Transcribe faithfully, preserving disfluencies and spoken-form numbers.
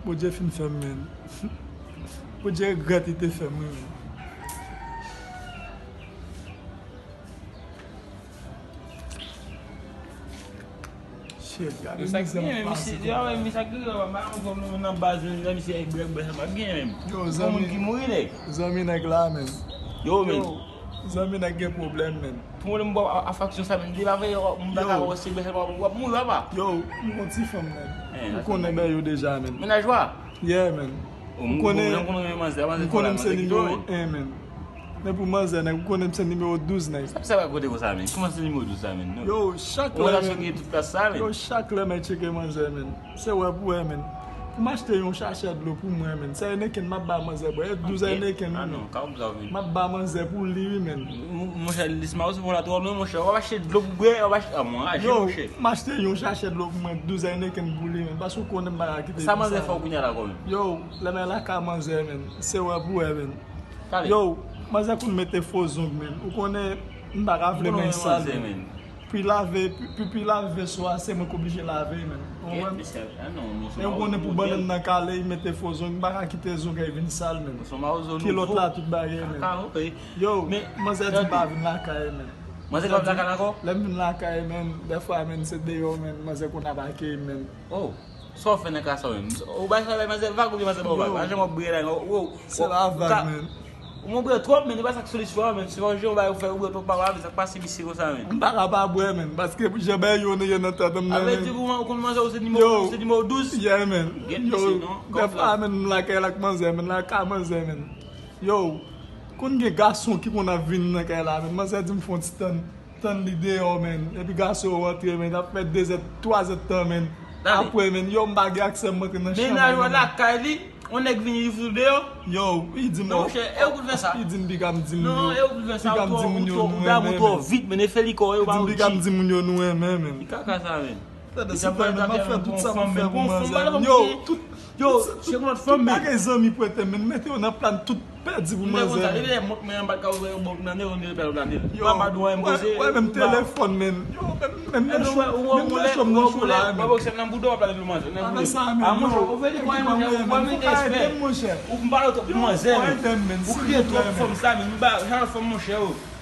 Bondye fin fè m, menn. Bondye regrèt li te fè m, wi, menn. Shit, gade mizè m pase kòm sa. Yo, sa k genyen, menm, misye, yo, menm, misye, yo, menm, nan baz, menm, misye, brèk, brèk, sa pa genyen, menm. Yo, zanmi, moun ki mouri, nèg. Zanmi nèg la, menn. Yo, menn. Yo, zanmi nèg gen pwoblèm, menn. Pou mwen, m ap fè aksyon sa, menn. Li pa vle, m pa ka wè se bèl, w ap mouri, papa. Yo, m gon ti fanm, menn. Ou konnen bèl yo deja, menn. Mennaj ou a? Yeah, menn. Ou konnen, ou konnen m se nimewo en, menn. Men pou manzè, nèg, ou konnen m se nimewo douz, nèg. Sa, sa pa kote konsa, menn. Kòman se nimewo douz sa, menn? Yo, chak lè, menn. Yo, chak lè m ap tcheke manzè, menn. Se wè pou wè, menn. Pou m achte yon sachè dlo pou mwen, menn. Se Heineken m ap ba manzè bwè. E douz Heineken, wi, menn. M ap ba manzè pou li, wi, menn. Monchè, Lisma, ou se bon la twò, non, monchè. W ap achte dlo pou bwè, w ap achte, a, mwen raje, monchè. Yo, m achte yon sachè dlo pou mwen, douz Heineken pou li, menn. Paske ou konnen m pa ka kite li konsa. Sa manzè fè w kounye a la, kòm? Yo, lè m al lakay manzè, menn. Se wè pou wè, menn. Yo, manzè konn mete fo zong, menn. Ou konnen m pa ka vle men sal, menn. Pou lave, pou, pou lave veso a, se mwen k oblije lave, menn. Ou konprann? Men ou konnen pou bannann nan kale, li mete fo zong, m pa ka kite zong ay vin sal, menn. Kilòt la, tout bagay, menn. Yo, manzè di m pa vin lakay, menn. Manzè pa vin lakay ankò? Lè m vin lakay, menn, dèfwa, menn, se deyò, menn, manzè konn ap akèy m, menn. Sa w fè nan ka sa w menm? Ou bay sa bay manzè vag oubyen manzè ba w vag? Pa janm w ap bwè la, non. Se pa vag, menn. Ou mwen bwè twòp, menn, e pa sa k solisyon an, menn. Se yon jan w bay ou fè, ou bwè twòp, pa wè sa k pase misye konsa, menn. M pa ka pa bwè, menn, paske jan bèl yo nan tèt mwen, menn. Avè di ou konn manzè ou se nimewo, ou se nimewo douz? Yeah, menn. Yo, dèfwa, menn, m lakay l ak manzè, menn, lakay manzè, menn. Yo, konn gen gason ki konn ap vin nan kay la, menn. Manzè di m fè yon ti tann. Tann li deyò, menn. Epi gason yo rantre, menn. Ap fè de zè, twa zè tan, menn. Apre, menn, yo, m pa gen aksè m rantre nan chanm mwen, menn. Mennaj ou lakay li, yon nèg vini li fout ou deyò. Yo, li di m, non, monchè, e ou k vle fè sa? Li di m piga m di moun yo, piga m di moun yo nou renmen, menn. Li di m piga m di moun yo nou renmen, menn. Ki kaka sa, menn? Tande, sipè, menn, m ap fè tout sa pou fè pou manzè, menn. Yo, tout, tout, tout bagay zanmi prete m, menn. Mete yo nan plan, tout pèdi pou manzè, menn. Yo, wè, wè, menm telefòn, menn. Yo, menm, menm nan cho, menm nan cho la, menn. Nan sa, menn, yo, ekipa mwen, menn, fò ka ede m, monchè. Yo, fò ede m, menn, silvouplè, menn.